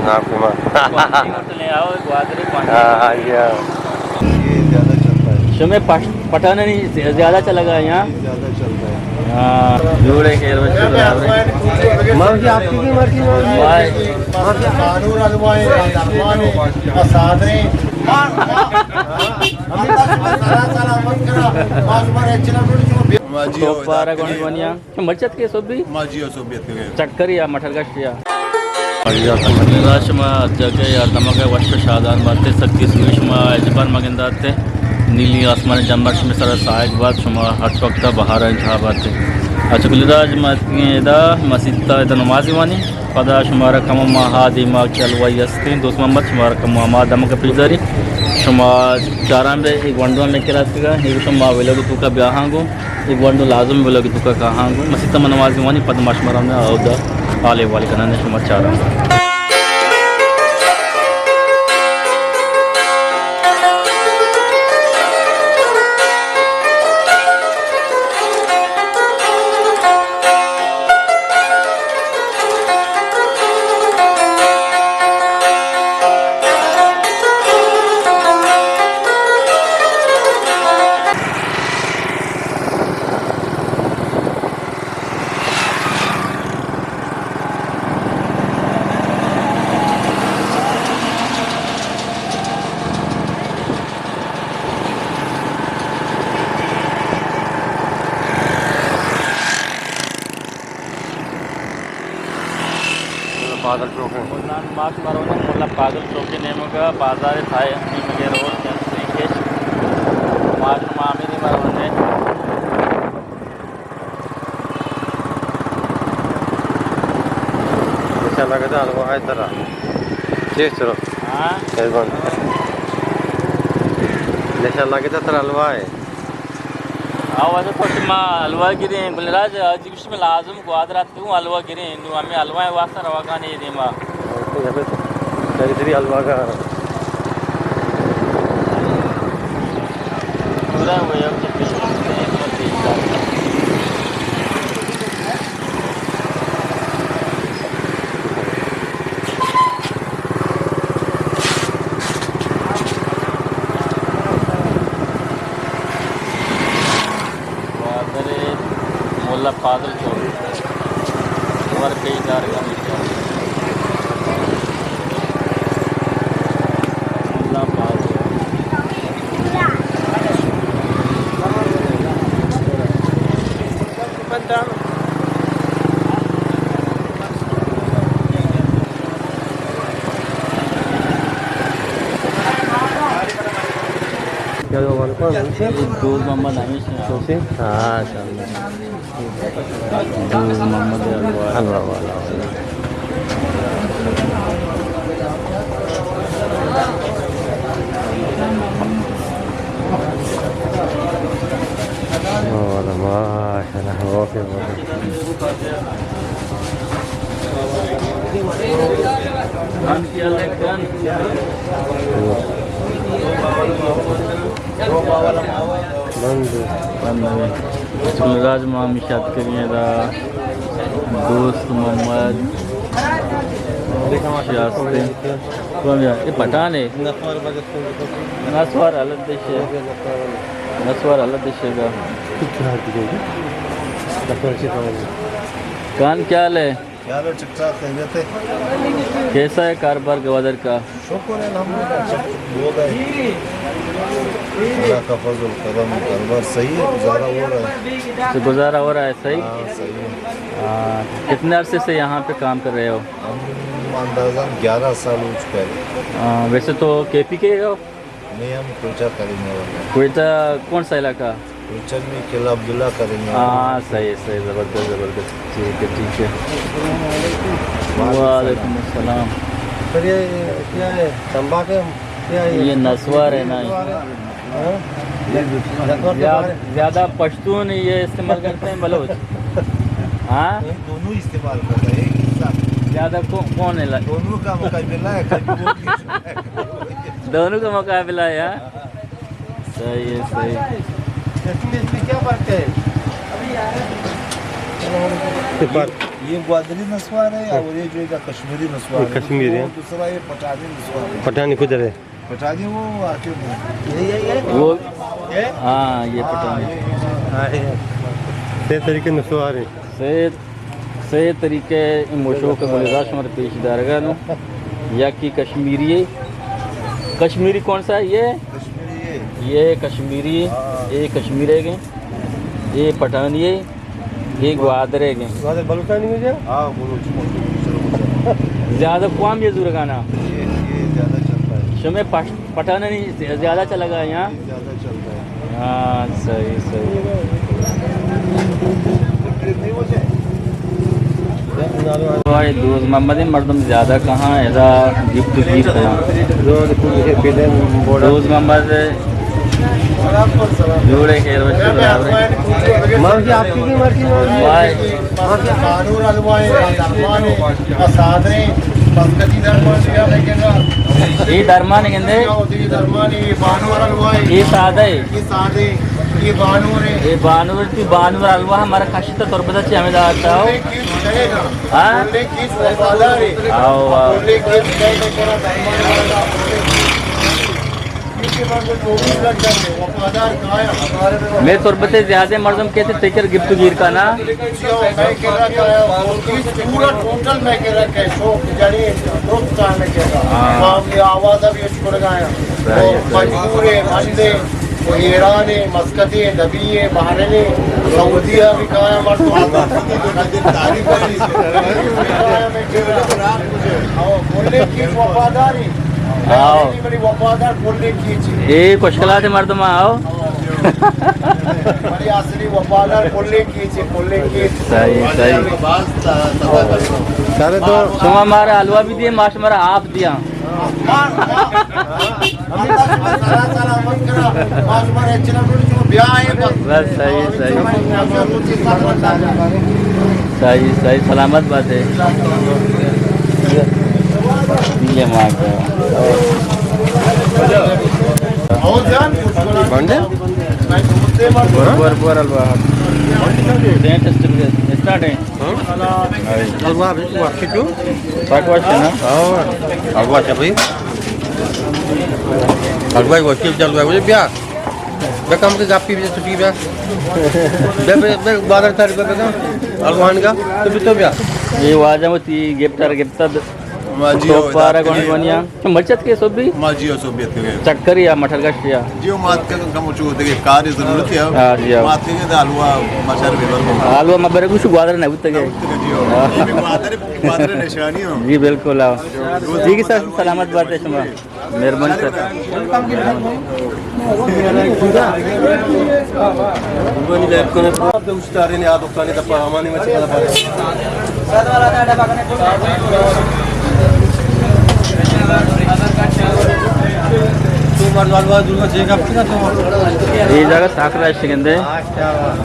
آپ کے ماں۔ کوانٹی ہوٹل ہے، آؤ، گوادر کوانٹی۔ ہاں، ہاں، یہ۔ یہ زیادہ چلتا ہے۔ شمے پش-، پٹھان نہیں زیادہ چلا گیا یہاں۔ یہ زیادہ چلتا ہے۔ ہاں، جوڑے کے روز چلا رہے۔ ماں جی، آپ کی بھی مرضی، ماں جی۔ بھائی۔ ماں جی، تو اور پارا ادا کون کریے۔ بنیا۔ مرچی اتکے سوبی؟ ما جی ءَ سوبی اتکگیں۔ چکر یا مٹر گشت یا؟ اللہ شما جگہ یا دمگ ءَ وش ءُ شادان باتے، سکتی سوئی شما اجبان مگنداتے، نیلی آسمان جمبر شما سر ساہگ بات، شما ہر وقت بہار انتہا باتے۔ اچھا گل راج، ما اتکگیں ادا مسیت ءَ ادا نماز وانی، پدا شمارا کم ما ہا دیما کہ حلوائی ہستیں، دوست محمد شمارا کم ما دمگ ءَ پیش داری، شما چاران بے ایک ونڈو میں کرا اتکگا، ایک شما ویلوگ توکا بیاہاں گو۔ اے گونڈو لازم بلوگ توکا کاہاں گوں مسیت ءَ من نماز وانی، پد ما شمارا ہمدا اودا حال احوال کناں، شما چاراں۔ پادل چوک ہے۔ مولا پادل چوک کے نیمگ ءَ بازار تھا، نیمگ ءَ روڈ جنسری کے ماش معاملے مرونے۔ نشان لگتا حلوا ہے ترا۔ چیز چلو۔ ہاں۔ نشان لگتا ترا حلوا ہے۔ آواز تو ما حلوا گریں، گلراج، آج گوشت میں لازم گوادر آتے ہوں حلوا گریں، نو ہمیں حلوا واسطہ رواگانے دیما۔ تو یہاں پہ کبھی تیری حلوا کا پورا وہ ہے کہ گوادر مولا پادل چوک۔ ور کئی دار کا میٹر۔ مولا پادل۔ کیا ہوا؟ دوست محمد ہمیش ہیں۔ ہاں، شامل۔ دوست محمد حلوا۔ حلوا والا۔ حلوا والا، ماشاءاللہ، اوکے، اوکے۔ بند۔ بند۔ راج ما ہمیش اتکگیں ادا۔ دوست محمد شاستیں۔ کون یا؟ یہ پٹھان ہے۔ نسوار حالت دشے۔ نسوار حالت دشے گا۔ کان کیا حال ہے؟ کیا حال ہے؟ ٹھیک ٹھاک، خیریت ہے؟ کیسا ہے کاروبار گوادر کا؟ شکر ہے، الحمدللہ، سب لوگ ہیں۔ اللہ کا فضل کرم، کاروبار صحیح ہے، گزارا ہو رہا ہے۔ تو گزارا ہو رہا ہے، صحیح؟ ہاں، صحیح ہے۔ ہاں، کتنے عرصے سے یہاں پہ کام کر رہے ہو؟ ہم اندازاً گیارہ سال ہو چکا ہے۔ ہاں، ویسے تو کے پی کے ہو؟ نہیں، ہم کوئٹہ کا رہنے والے ہیں۔ کوئٹہ کون سا علاقہ؟ کوئٹہ میں قلعہ عبداللہ کا رہنے والے ہیں۔ ہاں، صحیح، صحیح، زبردست، زبردست۔ ٹھیک ہے، ٹھیک ہے۔ وعلیکم السلام۔ وعلیکم السلام۔ سر، یہ کیا ہے؟ تمباکو ہے؟ کیا ہے؟ یہ نسوار ہے نا۔ ہاں؟ نسوار کے زیادہ، بارے زیادہ پشتون یہ استعمال کرتے ہیں بلوچ۔ ہاں؟ نہیں، دونوں استعمال کرتا ہے، ایک حصہ۔ زیادہ کو-، کون ہے لا-، دونوں کا مقابلہ ہے، کبھی وہ کھینچتا ہے، کبھی وہ کھینچتا ہے۔ دونوں کا مقابلہ ہے، ہاں؟ صحیح ہے، صحیح۔ اس میں، اس میں کیا فرق ہے؟ یہ فرق یہ گوادری نسوار ہے اور یہ جو ہے کشمیری نسوار ہے۔ کشمیری ہے۔ دوسرا یہ پٹھانی نسوار ہے۔ پٹھانی کدھر ہے؟ پٹھانی وہ آخر میں۔ وہ، ہاں، یہ پٹھانی۔ ہاں، یہ۔ سے طریقے نسوار ہیں۔ سے، سے طریقے مشوک گلزار شمار پیش دارگا نو۔ یکی کشمیری ہے۔ کشمیری کون سا ہے؟ یہ؟ کشمیری ہے۔ یہ کشمیری ہے۔ ہاں۔ یہ کشمیری ہے کہ؟ یہ پٹھانی ہے۔ یہ گوادر ہے کہ؟ گوادر بلوچانی میں جو؟ ہاں، بلوچ، بلوچ، بلوچ۔ زیادہ کم یہ زورگانا؟ یہ، یہ زیادہ چلتا ہے۔ شمے پش-، پٹھانی زیادہ چلگا یہاں؟ یہ زیادہ چلتا ہے۔ ہاں، صحیح، صحیح۔ بھائی، دوز محمد مردم زیادہ کہاں ادا گپت گیر کنا۔ دوز محمد جوڑے خیر وش برابر۔ مرضی آپ کی بھی مرضی ہو۔ بھائی۔ بانور حلوہ ہے، درمان ہے، سادہ ہے، مسکتی درمان ہے۔ یہ درمان ہے گندے؟ یہ درمان ہے، یہ بانور حلوہ ہے۔ یہ سادہ ہے۔ یہ سادہ ہے، یہ بانور ہے۔ یہ بانور، تی بانور حلوہ ہمارا کشتا تربت چی ہمیں داتا ہو۔ ہاں؟ آؤ، آؤ۔ میں تربت زیادہ مردم کہتے تکر گپت گیر کا نا۔ پورا ٹوٹل میں کہہ رہا کہ شوق جڑی درست ٹائم میں کہہ رہا۔ ہاں۔ آواز ابھی اچھ پڑ گیا۔ صحیح، صحیح۔ مجبور ہے، بند ہے۔ وہ ایران ہے، مسقط ہے، دبئی ہے، بحرین ہے، سعودی ہے، ابھی کہاں ہے، ہمارے تو آتا ہے۔ اور بولے کہ وفاداری۔ آؤ۔ بڑی وفادار بولے کی چیز۔ اے خوشکلات مردم آؤ۔ بڑی اصلی وفادار بولے کی چیز، بولے کی چیز۔ صحیح، صحیح۔ سارے تو شما مارا حلوہ بھی دیے، ماش مارا آپ دیا۔ بس، صحیح، صحیح۔ صحیح، صحیح، سلامت بات ہے۔ یہ ماں کا۔ بنڈے؟ بور، بور، الوا۔ اسٹارٹ ہے۔ ہاں؟ الوا، ابھی تو واپسی کیوں؟ پاک واش ہے نا؟ ہاں، الوا ہے بھائی۔ الوا واپسی چل رہا ہے، بولے بیا۔ بے کم کے گپی بے چھٹی بے۔ بے، بے، بے، بازار تاری بے، بے کم۔ الوان کا، تو بھی تو بیا۔ یہ واجہ ہوتی گپٹر گپتا د-، ہاں جی، تو ہو، پارا ادھر کون کے بنیا؟ مرچت کے سوبی؟ ما جی، او سوبیت کے۔ چکر یا مٹر گشت یا؟ جی، او مات کے کم چو دے کار ضرورت ہے۔ ہاں جی، ہاں۔ مات کے دا حلوہ مچار بھی بر۔ حلوہ مبر کچھ گوادر نہ ہوتا کے۔ جی، ہو۔ یہ بھی گوادر، گوادر نشانی ہو۔ جی، بالکل، ہاں۔ جی، سر، سلامت بات ہے شما۔ مہربانی سر۔ یہ جگہ تاکرا شگندے۔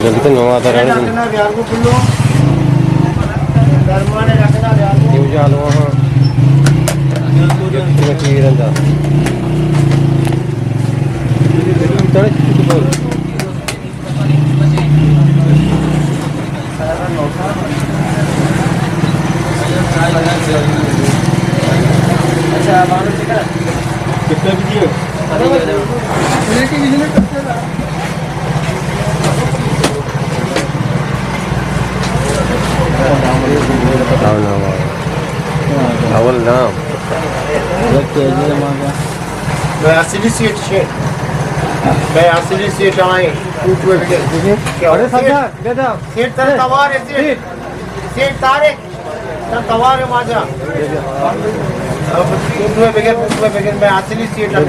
جلدی تو نو آتا رہنے دیں۔ کیوں جانو ہاں؟ جلدی تو نکی رندا۔ تڑے چکی تو بول۔ اچھا، آپ آلو چکن؟ کتنا بجے؟ اول نام۔ میں اصلی سیٹ سے، میں اصلی سیٹ آئے۔ ارے سب سیٹ، سیٹ تر توار ہے، سیٹ۔ سیٹ طارق۔ تر توار ہے واجہ۔ تو بغیر، تو بغیر میں اصلی سیٹ۔ ہاں۔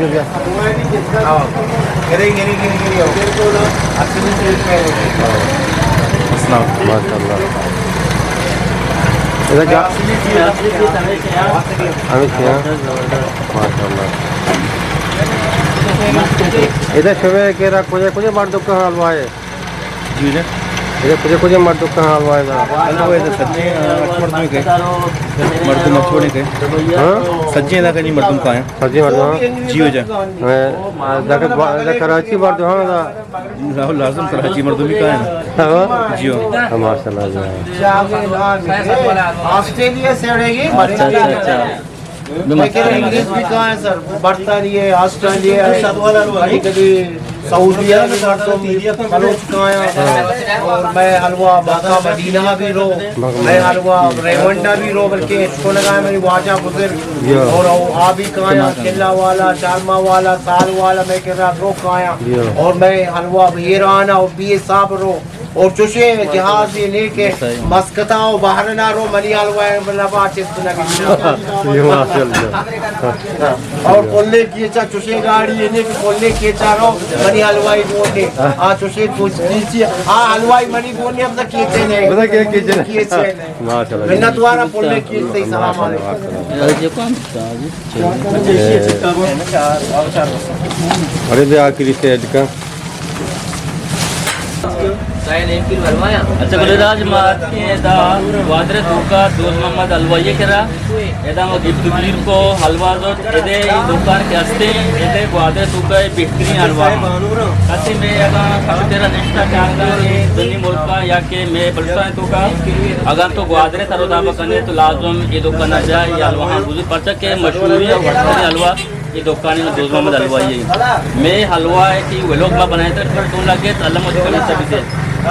گرے، گرے، گرے، گرے۔ اصلی سیٹ میں۔ اسلام، ماشاءاللہ۔ ادا کیا؟ اصلی سیٹ، اصلی سیٹ ہمیشہ۔ ہمیشہ۔ ماشاءاللہ۔ ادا شبے کے را کجا، کجا مردم کا حلوہ ہے؟ جی جی۔ اچھا، کجا کجا مردم کاں حلوہ ادا؟ حلوہ ادا سجیں، آ، اچ مردم کئے۔ مردم اچ وڑیں کئے۔ ہاں؟ سجیں علاقہ جی مردم کاں۔ سجیں مردم، ہاں؟ جی ہو جا۔ اے، ادا کہ با-، ادا کراچی مردم، ہاں، ادا۔ لا-، لازم کراچی مردم ہی کاں۔ ہاں؟ جی ہو۔ ہاں، ماشاءاللہ، جی ہاں۔ آسٹریلیا سے اڑے گی، اچھا، اچھا، اچھا۔ لیکن انگریز بھی کاں ہے سر، برطانیہ ہے، آسٹریلیا ہے، کبھی کبھی سعودیہ بھی مردم بلوچ کاں ہے۔ اور میں حلوہ مکہ مدینہ بھی رو، میں حلوہ ریونڈا بھی رو، بلکہ اس کو لگا ہے میری واجہ بزرگ۔ اور آ بھی کاں ہے، قلعہ والا، چارما والا، سال والا، میں کہہ رہا رو کاں ہے۔ اور میں حلوہ ایران اور بی صاحب رو۔ اور چوشیں جہاز یہ نے کہ مسقطا و بحرین ءَ رو، منی حلوہ ءِ لبا چست نہ بیت۔ یہ ماشاءاللہ۔ اور پلے کیچا، چوشیں گاڑی یہ نے کہ پلے کیچا رو، منی حلوائی گون نے۔ آ چوشیں کیچی، آ حلوائی منی گون نے، اب تک کیچے نہیں۔ پتہ کیا کیچے نہیں؟ کیچے نہیں۔ ماشاءاللہ۔ منت وارا پلے کیچ سے۔ السلام علیکم۔ ارے بے آخری سیٹ کا۔ اچھا، بلے راج، ما اتکیں ادا گوادر ءِ توکا دوست محمد حلوائی ءِ کرا۔ ادا ما گپت و گیر کو، حلوا زرت۔ ادے اے دکان کہ ہستیں، ادے گوادر ءِ توکا اے بہترین حلوا۔ کسی میں ادا کمتر نشتہ چارگا اے دنی ملکا یا کہ میں بلوچستان ءِ توکا، اگر تو گوادر ءِ سر و دابا کنے تو لازم اے دکان ءَ جا، اے حلوا ہاں بزور، پرچا کہ مشہوری اور بہترین حلوا اے دکان ءِ نام دوست محمد حلوائی اے۔ مئے حلوا ءِ کہ ویلوگ ما بنائیں تو پر تو لگے تو اللہ مجھے کمنٹ سبیتے۔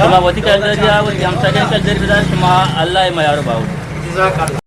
شما وتی کلچر یا وتی ہمساگیں کلچر بدار، شما اللہ ءِ میار و باور۔ جزاک اللہ۔